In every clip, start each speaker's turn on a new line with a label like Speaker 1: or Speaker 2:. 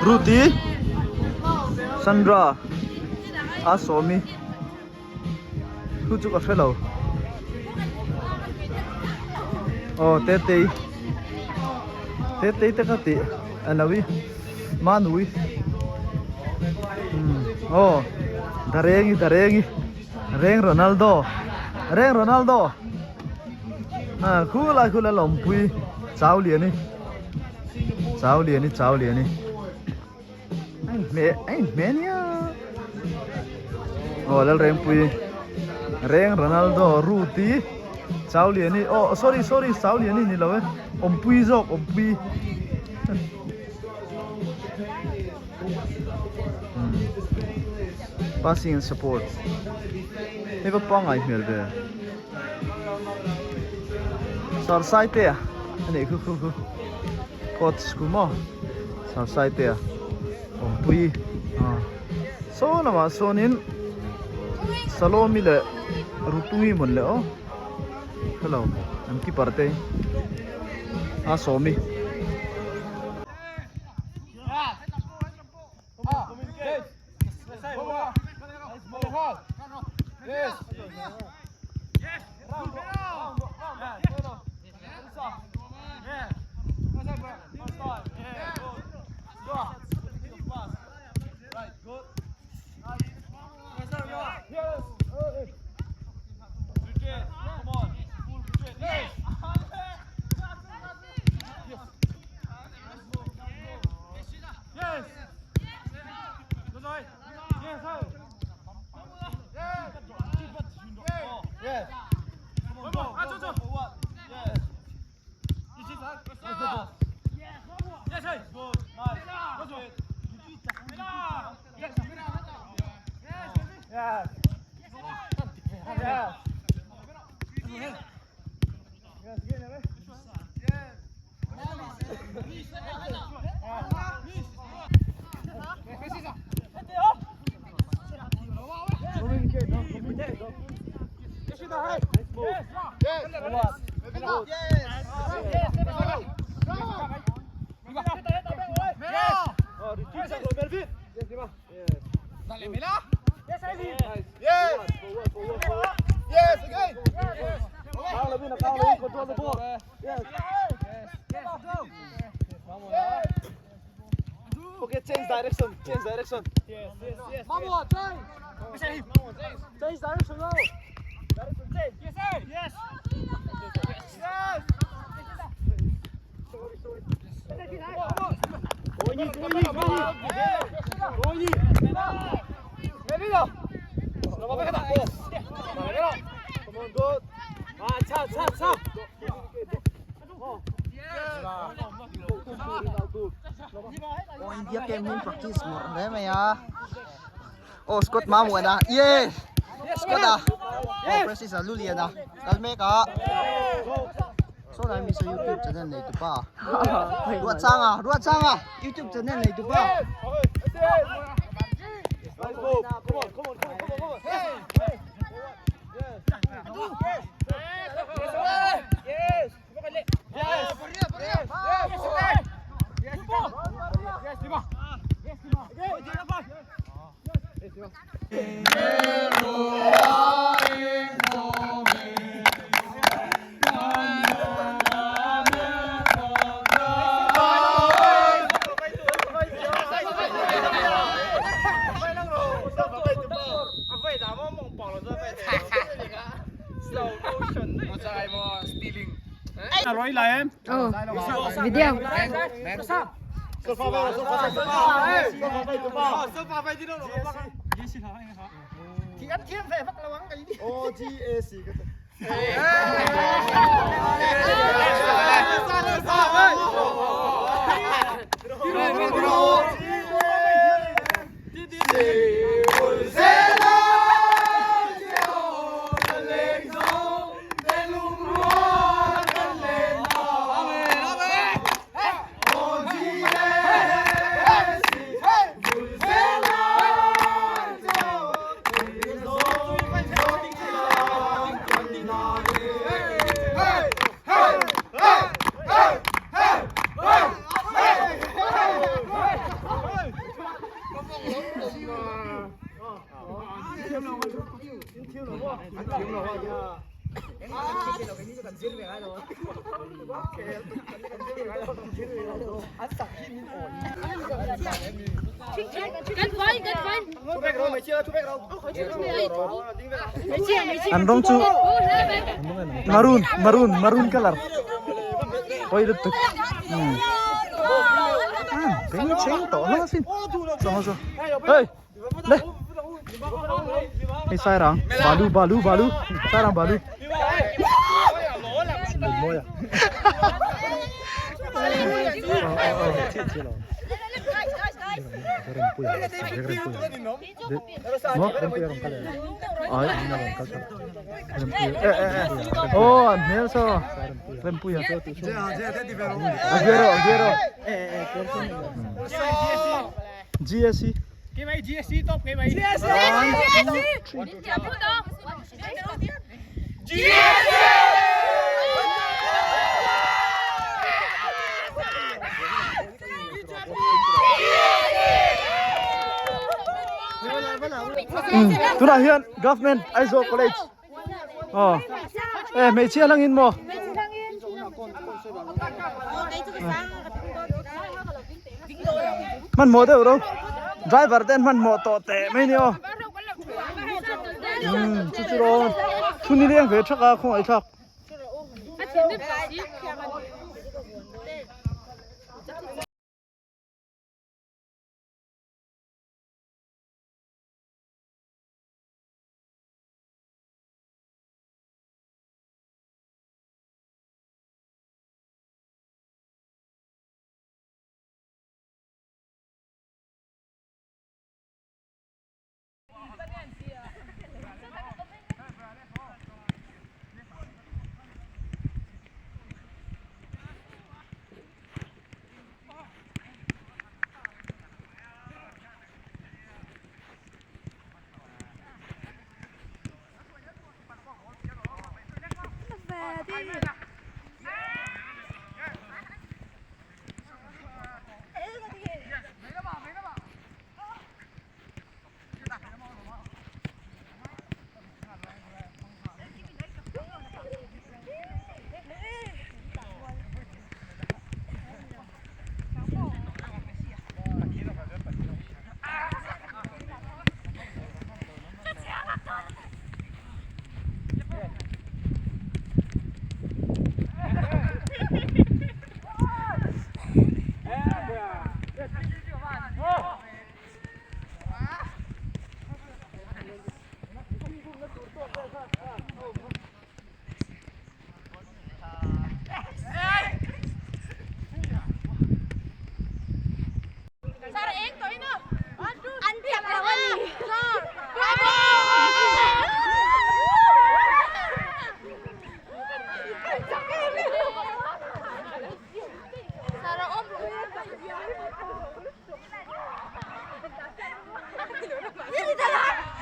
Speaker 1: Ruth-i Sandra a sawmi thu chu ka hre lo aw Tetei Tetei te ka tih a lo i Manui umm aw Darengi Darengi Reng Ronaldo Reng Ronaldo ah khulai khu la lawmpui chau lian i chau lian i chau lian i a inhmeh a inhmeh nia aw Lalrengpui Reng Ronaldo Ruth-i chau lian i aw sorry sorry chau lian i ni lo e awmpui zawk awmpui Passing and support hei va pangngai hmel ve Sarsai te a a khu khu khu coach ku maw Sarsai te a awmpui ah saw lamah sawnin Salomi leh Rutungi mawn le aw hello an keeper te a sawmi.
Speaker 2: Okay, change direction, change direction. Yes, yes, yes. Vamos, change. Change direction now. Direction change. Yes, yes. Yes. Sorry, sorry. Come on, good. Ah, chao, chao, chao.
Speaker 3: Aw India game hi practice mawrh hle mai a aw Scott Mamuana ye Scott a aw Francis a Lulian a kal mek a saw lai mi saw youtube channel nei tupa Ruatsanga Ruatsanga youtube channel nei tupa.
Speaker 4: Video.
Speaker 1: An rawng chu maroon maroon maroon colour pawi lutuk umm cheng cheng tawh hlawm asin saw saw hey le hei sairang balu balu balu sairang balu Aw an hmel saw Rempuia Aguero Aguero GSC Tunah hian Government Aizawl College aw e hmeichhia hlangin maw hmanhmawh deuh ro driver te an hmanhmawh tawh teh mai ni aw umm chu chu rawn thu ni leng ve thak a khawngaih thlak.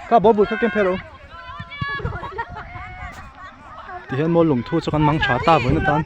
Speaker 1: Kha ball bul kha ken phel rawh u. Tihian maw lungthu chu kan mang tha ta vawiin atan.